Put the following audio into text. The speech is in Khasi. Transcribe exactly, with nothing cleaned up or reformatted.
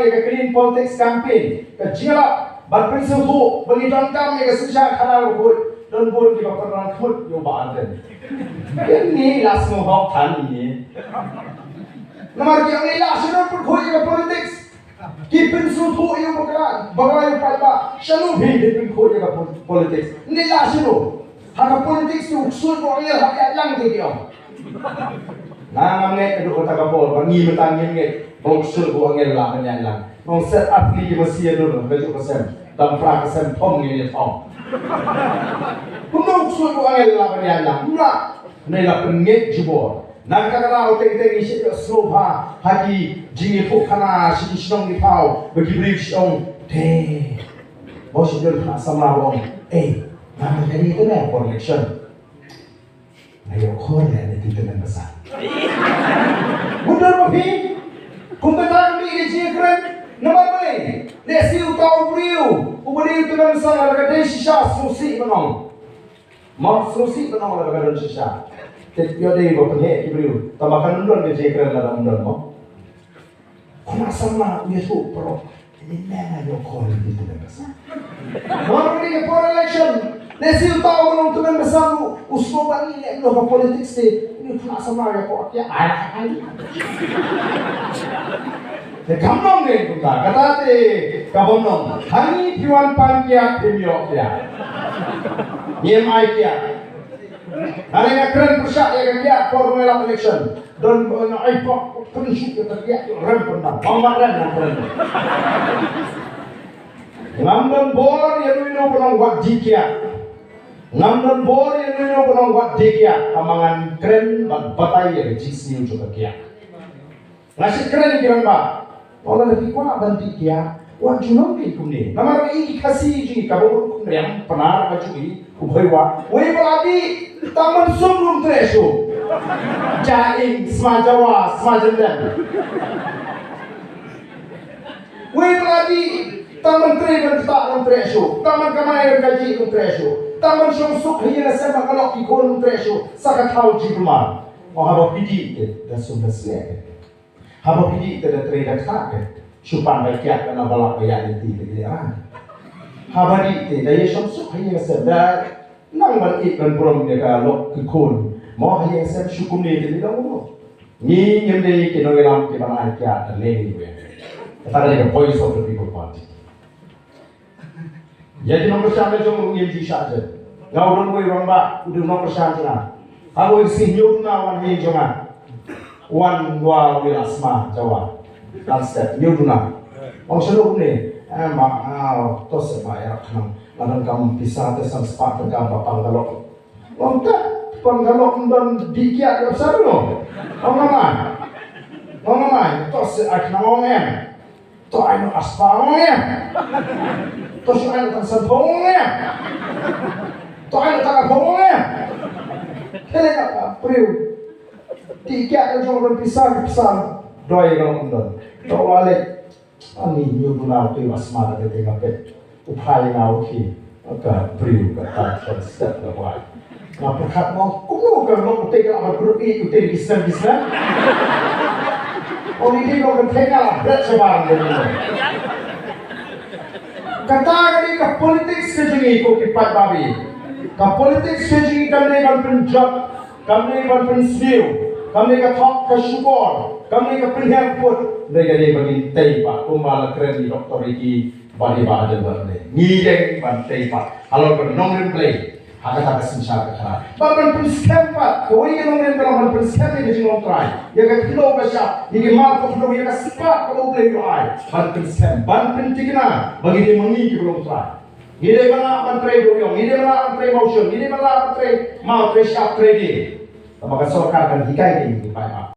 ka clean politics campaign, ka jingïalap ban pynsngewthuh ba ngi donkam ïa ka synshar khadar bakhuid, don bun kiba pynrang khmut ïa u Bah Ardent. Kine la sngewhok than ïa ngi. Namar ki ong ngi la shu pynkhuid ïa ka politics. Ki pynsngewthuh ïa u bakla, bakla ïa u paidbah. Shano phi phi pynkhuid ïa ka pol-, politics? Ngi la shano? Ha ka politics tu u ksuid u angel hap ïaid lang te ki ong. Nga ngam ngeit naduh kata ka por, ba ngi mynta ngim ngeit ba u ksuid u angel lah ban ïaid lang. Nong set up li ki masi ïa dur, ka juk ka sem. Dang pra ka sem thom ngin ïa thom. Kumno u ksuid u angel lah ban ïaid lang? Kumno? Ngi la pynngeit jubor. Na kata ka daw teng teng ngi shu ïohsngew bha ha ki jingïathuhkhana sha ki shnong ki thaw ba ki briew ki ong te. Ba u shu ïoh khynnah samla ba ong, "Ei, nga mynta ïa tymmen por election. Nga ïoh khor ïa lade tymmen basan." Mutdur ma phi? Kumta tang mi ka jingkren. Namar balei? Lehse uta u briew uba dei u tymmen basan lada ka dei shisha sngewsih ban ong. Mo sngewsih ban ong lada ka don shisha. Te ïoh dei ba pynheh ki briew. Tangba kan ym don ka jingkren lada ym don mo. Khynnah samla u ïathuh paralok. Ini men ayo call di tu bebas. Mo ni ka por election. Lehse uta u nongtymmen basan u, u sngewbha ïa ka politics te. Ini khynnah samla ïa ko ïa ai ai. Te kam nong ne kumta. Kata te ka bym nong. Hangne phi wan pan kiad phim ïoh kiad. Ngim ai kiad. Nga dei nga kren pyrshah ïa ka kiad por ngi lap election. Don ba nga ai pok pynshuh ïa ka kiad rem pyndam. Bang ba rem nga kren. Ngam don bor ïa uno uno ba nong wad dih kiad. Ngam don bor ïa uno uno ba nong wad dih kiad. Tangba ngan kren ban batai ïa ka jingsniew jong ka kiad. Nga shu kren ïa ki rangbah. Ong lada phi kwah ban dih kiad, wat ju long ki kumne. Namar ba i ki Khasi jong ngi kaba u Kumriang, Pnar ba jong ngi, u Bhoi Wah. Wei ba la dih, tang ban sum ruh ym treh shuh. Jain, Sma Jawa, Sma Jyndem. Wei ba la dih, tang ban trei ban ktah ruh ym treh shuh. Tang ban kamai ban kajih ruh ym treh shuh. Tang ban shong suk ha ïing ha sem ha ka lok ki khun ruh ym treh shuh. Sa ka thaw jingkulmar. Ong haba phi dih te, da sum da sngewbha. Haba phi dih te da trei da ktah te, shu pan bai kiad ka na ba lap ba ïaid lynti te ki dei rang. Haba dih te da ïa shong suk ha ïing ha sem, da nang ban ïeit ban burom ïa ka lok ki khun. Mo ha ïing ha sem shu kumne te ki dang mo. Ngi ngim dei ki nongïalam kiban ai kiad da leh ïa. Kata ka dei ka Voice of the People Party. Ïa ki nongkyrshan la jong ruh ngim ju shah jem. Nga u don uwei u rangbah u dei u nongkyrshan jong nga. Haba u ïohi hynñiew duna wan ha ïing jong nga. Wan wan u ïa la Sma Jawa. Kan step hynñiew duna. Ong shano kumne. Eh, ma, ah, to se ma ïa khnang. Nga donkam pisa te san spah tyngka ba pang ka lok. Ong te, pang ka lok ym don dih kiad ïa pisa ruh. Ong nga mai. Ong nga mai. To se ai khnang ong em. To ai noh ar spah ong em. To shu ai noh tang sanphew ong em. To ai noh tang arphew ong em. Te leh kata briew. Dih kiad ka jong don pisa ki pisa. Doi ka long don. To wa leh. Ani hynñiew duna u te wa sma da te nga pet. U phai nga u ki. Ka briew ka ta kan step la wai. Nga pyrkhat mo kumno ka lok u te ka amat group i u te ki snem ki snem. O ni dei lok ka te nga la bret shabar de ni. Kata ka dei ka politics ka jong ngi ko ki paidbah. Ka politics ka jong ngi kam dei ban pynjot, kam dei ban pynsniew, kam dei ka thok ka shukor, kam dei ka pynhiar kput, dei ka dei ba ngin tei pat kumba la kren i Doktor Ricky. Ba dei ba dei ba dei. Ngi dei ban tei pat. Halor ban nongrim Blei. Ha kata ka synshar ka khana. Ba ban pynskhem pat. Kawei ka nongrim ka long ban pynskhem ïa ka jinglong Trai. Ïa ka khyndew ka shap. Ïa ka mar ka khyndew ïa ka spah kaba U Blei u ai. Ban pynskhem. Ban pynthikna. Ba ngi dei ma ngi kiba long Trai. Ngi dei ban lah ban trei dewïong. Ngi dei ban lah ban trei mawshun. Ngi dei ban lah ban trei maw trei shap trei dei. Tangba ka sorkar kan hikai ïa ngi ki paidbah.